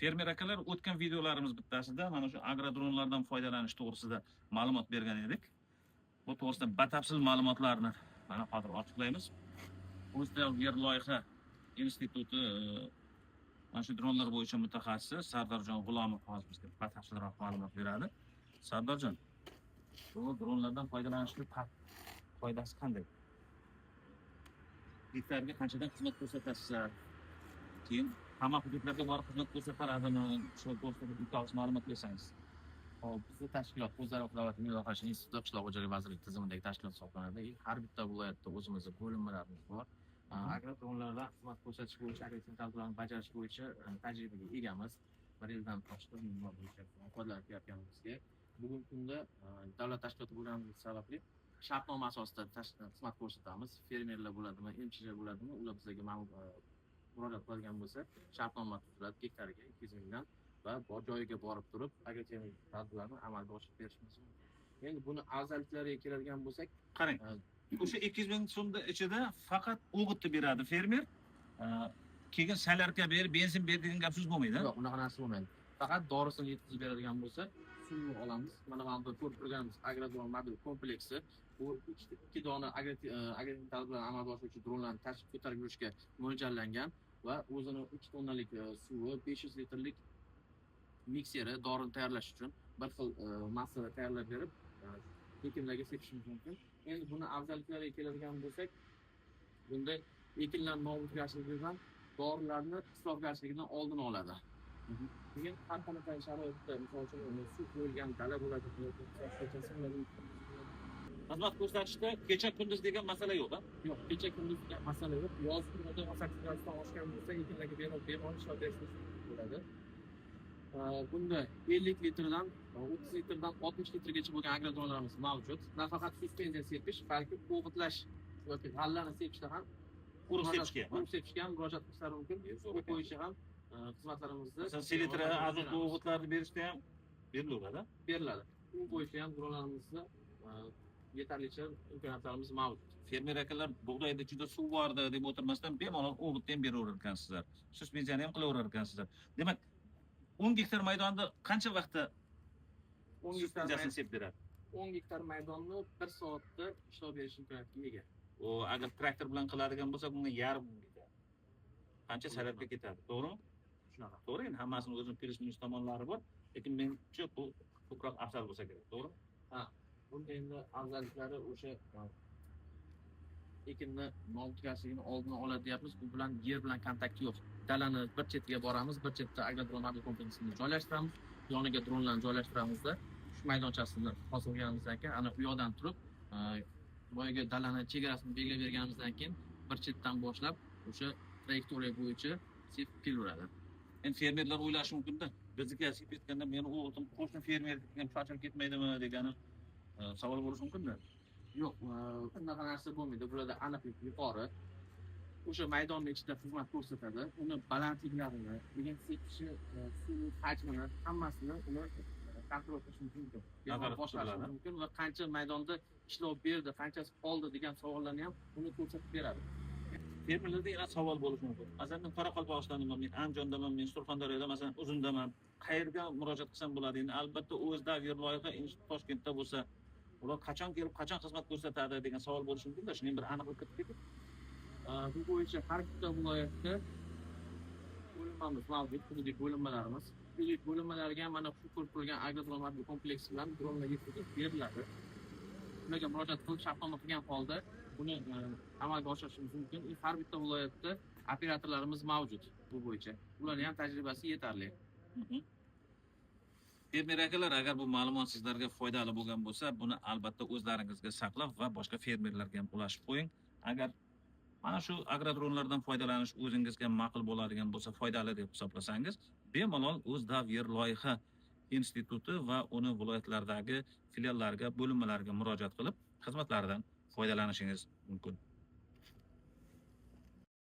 Fermer akalar, o'tgan videolarimiz bittasida mana shu agrodronlardan foydalanish to'g'risida ma'lumot bergan edik. Bu to'g'risida batafsil ma'lumotlarni mana hozir ochiqlaymiz. O'zDAO Yer loyiha instituti mana shu dronlar bo'yicha mutaxassisi Sardorjon G'ulomov hozir bizga batafsilroq ma'lumot beradi. Sardorjon, bu dronlardan foydalanishni foydasi qanday? Gektarga qanchadan xizmat ko'rsatasizlar? Keyin hamma hududlarga borib xizmat ko'rsatiladimi? Shu to'g'risida bir ikki og'iz ma'lumot bersangiz. Hop, bizni tashkilot O'zaro davlat milliy instituti Qishloq xo'jaligi vazirligi tizimidagi tashkilot hisoblanadi. Har bitta viloyatda o'zimizni bo'linmalarimiz bor. Agrodronlardan xizmat ko'rsatish bo'yicha, agrotexnik tadbirlarni bajarish bo'yicha tajribaga egamiz. Bir yildan oshiq nima bo'yicha foydalanib kelayotganimizga. Bugungi kunda davlat tashkiloti bo'lganimiz sababli shartnoma asosida xizmat ko'rsatamiz. Fermerlar bo'ladimi, МЧЖ bo'ladimi, ular bizga murojaat qiladigan bo'lsa, shartnoma tuziladi gektariga 200 mingdan va bor joyiga borib turib agrotexnik tadbirlarni amalga oshirib berishimiz mumkin. Endi buni afzalliklariga keladigan bo'lsak, Qarang, o'sha 200 ming so'mni ichida faqat o'g'itni beradi fermer. Keyin солярка ber, benzin ber degan gap so'z bo'lmaydi. Yo'q, unaqa narsa bo'lmaydi. Faqat dorisini yetkazib beradigan bo'lsa, suvni olamiz. Mana bu ko'rib turganimiz agrodron mobil kompleksi. Bu ikki dona agrotexnik tadbirlarni amalga oshiruvchi dronlarni tashib ko'tarib yurishga mo'ljallangan va o'zini 3 tonnalik suvi, 500 litrlik mikseri dorini tayyorlash uchun bir xil massada tayyorlab berib, ekinlarga sepishimiz mumkin. Endi buni afzalliklariga keladigan bo'lsak, bunda ekinlar nobudgarchiligidan, dorilarni isrofgarchiligidan oldini oladi. Keyin har qanaqa sharoitda, misol uchun, uni suv qo'yilgan dala bo'ladi, yoki ko'chasi bo'ladi. Xizmat ko'rsatishda kecha kunduz degan masala yo'q, a? Yo'q, kecha kunduz degan masala yo'q. Yoz kunida 18 gradusdan oshgan bo'lsa, ekinlarga bemalol ishlov berishimiz bo'ladi. Bunda 50 litrdan, 30 litrdan 60 litrgacha bo'lgan agrodronlarimiz mavjud. Nafaqat suspenziya sepish, balki o'g'itlash yoki g'allani sepishda ham Urug' sepishga ham, urug' sepishga ham murojaat qilishlari mumkin. Zo'r Bu ekan. bo'yicha ham xizmatlarimizni Masalan, selitra, azot o'g'itlarni berishda ham berilaveradi. Beriladi. U bo'yicha ham dronlarimizni yetarlicha imkoniyatlarimiz mavjud. Fermer akalar bug'doyda juda suv bordi deb o'tirmasdan bemalol o'g'itni ham beraverar ekansizlar. Suspenziyani ham qilaverar ekansizlar. Demak, 10 gektar maydonda qancha vaqtda 10 gektar suspenziyasini sepib beradi? 10 gektar maydonni 1 soatda ishlov berish imkoniyatiga ega. U agar traktor bilan qiladigan bo'lsa, bunga yarim kun ketadi. Qancha солярка ketadi, to'g'rimi? Shunaqa. To'g'ri, endi hammasini o'zini plyus minus tomonlari bor, lekin menimcha bu ko'proq afzal bo'lsa kerak, to'g'rimi? Bunda endi afzalliklari o'sha ekinni nobudgarchiligini oldini oladi deyapmiz. Bu bilan yer bilan kontakt yo'q. Dalani bir chetiga boramiz, bir chetda agrodron mobil kompleksini joylashtiramiz, yoniga dronlarni joylashtiramizda, shu maydonchasini hosil qilganimizdan keyin ana u yoqdan turib, boyagi dalani chegarasini belgilab berganimizdan keyin bir chetdan boshlab o'sha trayektoriya bo'yicha sepib kelaveradi. Endi fermerlar o'ylashi mumkinda, bizniki sepib ketganda meni o'g'lim qo'shni fermerniki ham sochilib ketmaydimi degani savol bo'lishi mumkinda. Yo'q, unaqa narsa bo'lmaydi. Bularda aniqlik yuqori. O'sha maydonni ichida xizmat ko'rsatadi. Uni balandliklarini, degan sepishi, suv hajmini, hammasini uni kontrol qilish mumkin. Nazorat Boshqarish tutiladi. Mumkin va qancha maydonda ishlov berdi, qanchasi qoldi degan savollarni ham uni ko'rsatib beradi. Fermerlarda yana savol bo'lishi mumkin. Masalan, men Qoraqalpog'istondaman, men Andijondaman, men Surxondaryoda, masalan, Uzundaman. Qayerga murojaat qilsam bo'ladi? Endi albatta O'zDAO Yer loyiha instituti Toshkentda bo'lsa, ular qachon kelib, qachon xizmat ko'rsatadi degan savol bo'lishi mumkin-da. Shuni bir aniqlik kiritib keting. Bu bo'yicha har bitta viloyatda bo'linmamiz mavjud, hududiy bo'linmalarimiz. Hududiy bo'linmalarga ham mana shu ko'rib turgan agrodron mobil kompleksi bilan dronlar yetkazib beriladi. Ularga murojaat qilib, shartnoma qilgan holda buni amalga oshirishimiz mumkin. И har bitta viloyatda operatorlarimiz mavjud bu bo'yicha. Ularning ham tajribasi yetarli. Fermer akalar, agar bu ma'lumot sizlarga foydali bo'lgan bo'lsa, buni albatta o'zlaringizga saqlab va boshqa fermerlarga ham ulashib qo'ying. Agar mana shu agrodronlardan foydalanish o'zingizga ma'qul bo'ladigan bo'lsa, foydali deb hisoblasangiz, bemalol O'zDAO Yer loyiha instituti va uni viloyatlardagi filiallariga, bo'linmalariga murojaat qilib, xizmatlaridan foydalanishingiz mumkin.